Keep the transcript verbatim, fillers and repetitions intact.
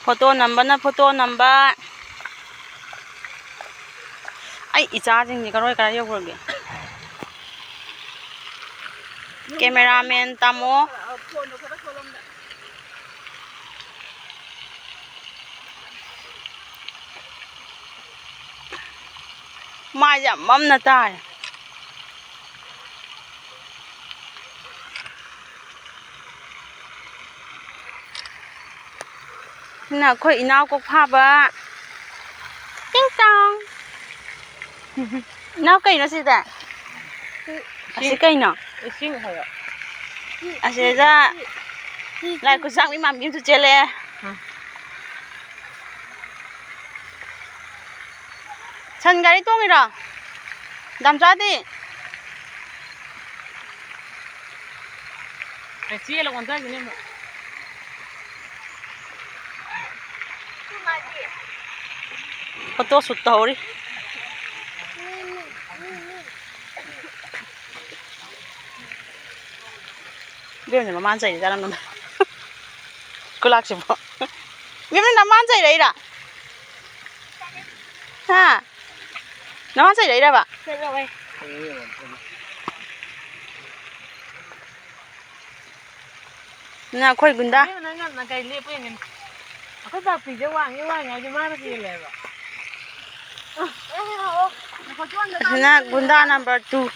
Photo namba na photo namba. Ai, i charging ni karoi karai yok rogi. Cameraman tamo. Mai jam mam na tai. Na khoi inao kok pha ba. Ting tong. Inao kaino si da? Asi kaino? Ising hoyo. Asi da. Lai kusak mi mam bim tu chele. Hmm. San gari tong iro. Dam cha di. Photo shoot to hori. Bini ma manchai jana nuna. Kulak si bo. Bini na manchai rai ra. Ha. Na manchai rai ra ba. Na khoi gunda. Na gunda number two.